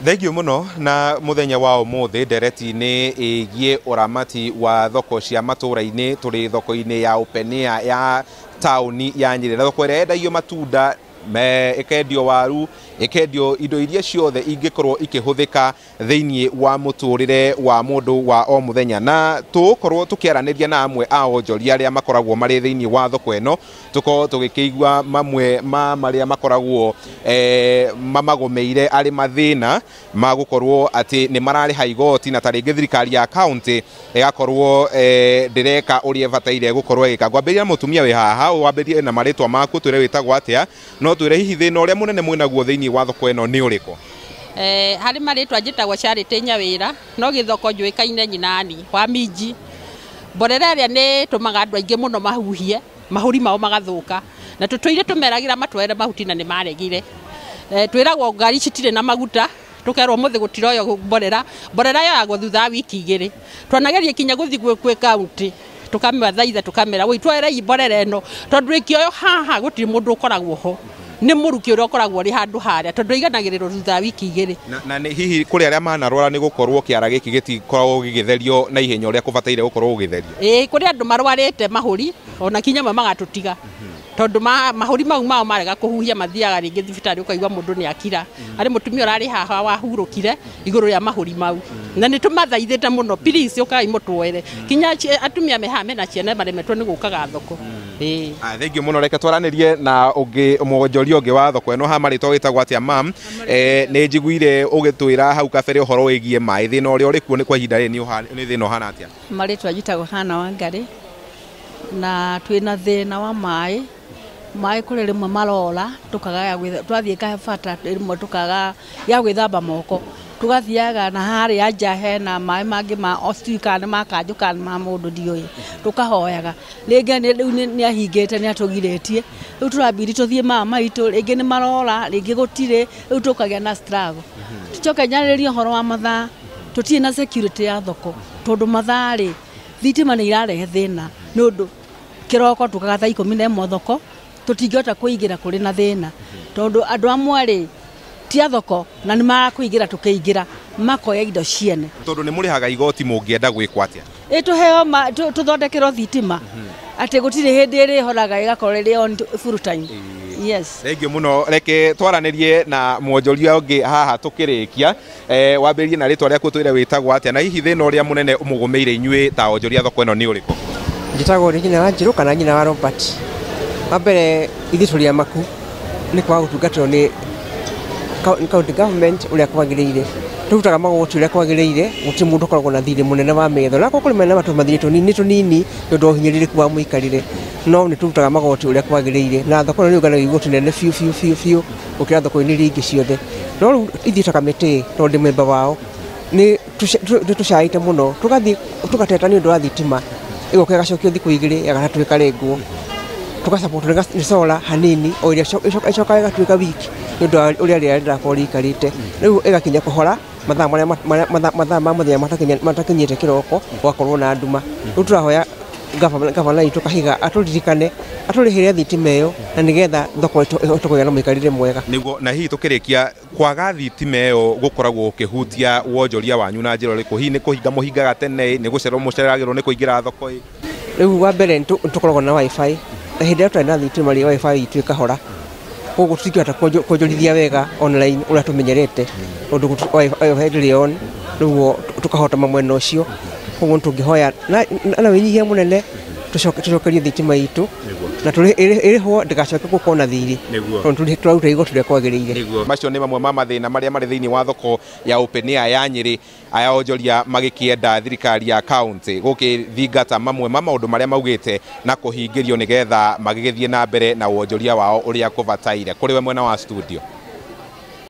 Thengiũ mũno. Na mũthenya wa ũmũthĩ ndereti-inĩ ĩgiĩ ũramati wa thoko cia matũra-inĩ, tũrĩ thoko-inĩ ya Open Air ya taũni ya Nyĩrĩ, na thoko ĩrĩa yendagio matunda me ĩkendio waru, ĩkendio indo iria ciothe ingĩkorwo ikĩhũthĩka thĩinĩ wa mũtũrĩre wa mũndũ wa o mũthenya. Na tũgũkorwo tũkĩaranĩria na amwe a onjoria arĩa makoragwo marĩ thĩinĩ wa thoko ĩno, tũkorwo tũgĩkĩigua mamwe ma marĩa makoragwo mamagũmĩire arĩ mathĩna ma gũkorwo atĩ nĩ mararĩha igoti, na ta rĩngĩ thirikari ya kaunti ĩgakorwo ndĩreka ũrĩa ĩbataire gũkorwo ĩgĩka. Ngwambĩrĩria na mũtumia wĩ haha. Wambĩrĩrie na marĩtwa maku, twĩre wĩtagwo atĩa, no twĩre hihi thĩna ũrĩa mũnene mwĩnaguo thĩinĩ wa thoko ĩno nĩ ũrĩkũ? Harĩ marĩtwa njĩtagwo Charity Nyawĩra, no gĩthoko njũĩkaine Nyinani wa minji. Mborera ĩrĩa nĩ ĩtũmaga andũ aingĩ mũno mahuhie mahũri mao magathũka, na tũtũire tũmeragĩra matware mahuti na nĩ maregire. Twĩragwo ngari citirĩ na maguta, tũkerwo mũthĩ gũtiroywo mborera. Mborera yoyagwo thutha wa wiki 2. Twanageria kinya gũthiĩ gwĩ kaunti, tũkamathaitha, tũkamera woi twerei mborera ĩno, tondũ ĩkĩoywo haha gũtirĩ mũndũ ũkoragwo ho, nĩ mũruki ũrĩa ũkoragwo ũrĩ handũ harĩa, tondũ iganagĩrĩrwo thutha wa wiki 2. Na nĩ hihi kũrĩ arĩa manarwara nĩ gũkorwo kĩara gĩkĩ gĩtikoragwo gĩgĩtherio na ihenya ũrĩa kũbataire gũkorwo gũgĩtherio? Ĩĩ, kũrĩ andũ marwarĩte mahũri ona kinya amwe magatũtiga, tondũ mahũri mau mao marega kũhuhia, mathiaga rĩngĩ thibitarĩ, ũkaigua mũndũ nĩ akira. Harĩ mũtumia ũrarĩ haha wahurũkire igũrũ rĩa mahũri mau, na nĩ tũmathaithĩte mũno, please ũkai mũtuoere. Kinya atumia me haha mena ciana maremetwo nĩ gũkaga thoko. Ĩĩ. Ah, thengiũ mũno. Reke twaranĩrie na ũngĩ, mwonjoria ũngĩ wa thoko ĩno. Ha marĩtwa wĩtagwo atĩa, mam? Nĩ njiguire ũgĩtwĩra hau kabere ũhoro wĩgiĩ maĩ, thĩna ũrĩa ũrĩ kuo nĩ kwa ihinda rĩrĩ nĩ thĩna ũhana atĩa? Marĩtwa njĩtagwo Hana Wangari, na twĩna thĩna wa maĩ. Maĩ kũrĩ rĩmwe marora, tũkaga ya twathiĩ kabata rĩmwe tũkaga ya gwĩthamba moko, tũgathiaga na harĩa nja hena maĩ mangĩ ma o sijui kana nĩ ma kanjũ kana nĩ ma mũndũ ndiũĩ, tũkahoyaga rĩngĩ rĩu nĩ ahingĩte, nĩ atũgirĩtie. Rĩu tũrambindi tũthiĩ maya maitũ, rĩngĩ nĩ marora, rĩngĩ gũtirĩ, rĩu tũkagĩa na struggle. Tũcoke njarĩrĩrie ũhoro wa mathaa. Tũtirĩ na security ya thoko, tondũ mathaa rĩ, thitima nĩ irarehe thĩna, nĩ ũndũ kĩroko tũkaga thaa 11 thoko tũtingĩhota kũingĩra, kũrĩ na thĩna, tondũ andũ amwe rĩ ti a thoko na nĩ marakũingĩra, tũkĩingĩra makoya indo ciene. Tondũ nĩ mũrĩhaga igoti, mũngĩenda gwĩkwo atĩa? Ĩ tũheo tũthondekerwo thitima, atĩ gũtirĩ hĩndĩ ĩrĩhoraga, ĩgakorwo ĩrĩ on full time, yes. Thengiũ mũno. Reke twaranĩrie na mwonjoria ũngĩ haha tũkĩrĩkia. Wambĩrĩrie na rĩtwa rĩaku, twĩre wĩtagwo atĩa, na hihi thĩna ũrĩa mũnene ũmũgũmĩire inyuĩ ta onjoria thoko ĩno nĩ ũrĩkũ? Njĩtagwo nĩ nyina wa Njirũ kana nyina wa Robert. Wa mbere, ithuĩ tũrĩ amaku nĩ kwaga gũtungatĩrwo nĩ county government ũrĩa kwagĩrĩire. Tũrutaga magoti ũrĩa kwagĩrĩire, gũtirĩ mũndũ ũkoragwo na thirĩ mũnene wa metho, na akorwo kũrĩ mena tũmathirĩ tũnini tũnini nĩ ũndũ wa ũhinyĩrĩrĩku wa mũikarĩre, no nĩ tũrutaga magoti ũrĩa kwagĩrĩire, na thoko ĩno nĩ yũnganagia igoti nene biũ biũ biũ biũ gũkĩra thoko-inĩ iria ingĩ ciothe. No rĩu ithuĩ ta kamĩtĩ, tondũ ndĩ memba wao, nĩ tũcaĩte mũno, tũgathiĩ tũgateta nĩ ũndũ wa thitima, ĩgoka ĩgacokio thikũ 2, ya gatatũ ĩkarengwo, tũgasupport nĩ solar hanini, o ĩrĩa ĩcokaga ĩgatuĩka weak nĩ ũndũ wa ũrĩa rĩera rĩrakorwo rĩikarĩte. Rĩu ĩgakinya kũhora mathaa marĩa mathaa ma mũthenya matakinyĩte kĩroko, gũgakorwo na nduma. Rĩu tũrahoya gavana witũ Kahiga atũririkane, atũrĩhĩre thitima ĩyo, na nĩgetha thoko ĩhote kũgĩa na mũikarĩre mwega. Nĩguo. Na hihi tũkĩrĩkia, kwaga thitima ĩyo gũkoragwo gũkĩhutia wonjoria wanyu na njĩra ĩrĩkũ? Hihi nĩ kũhinga mũhingaga tene, nĩ gũcererwo mũceragĩrwo nĩ kũingĩra thoko ĩ? Rĩu wa mbere nĩ tũkoragwo na WiFi, na hĩndĩ ĩrĩa tũtarĩ na thitima rĩ, WiFi itũ ĩkahora, koguo tũtingĩhota kuonjorithia wega online ũrĩa tũmenyerete, tondũ WiFi ndĩrĩ on. Rĩu tũkahota mwena ũcio. Koguo nĩ tũngĩhoya na wĩnyihia mũnene tũcokerie thitima itũ na ĩrĩhwo, ndĩgacoke gũkorwo na thirĩ, tondũ tũraruta igoti ũrĩa kwagĩrĩire. Macio nĩ mamwe ma mathĩna marĩa marĩ thĩinĩ wa thoko ya Open Air ya Nyĩrĩ, aya onjoria magĩkĩenda thirikari ya kaunti gũkĩthingata mamwe ma maũndũ marĩa maugĩte na kũhingĩrio, nĩgetha magĩgĩthiĩ na mbere na wonjoria wao ũrĩa kũbataire. Kũrĩ we mwena wa studio.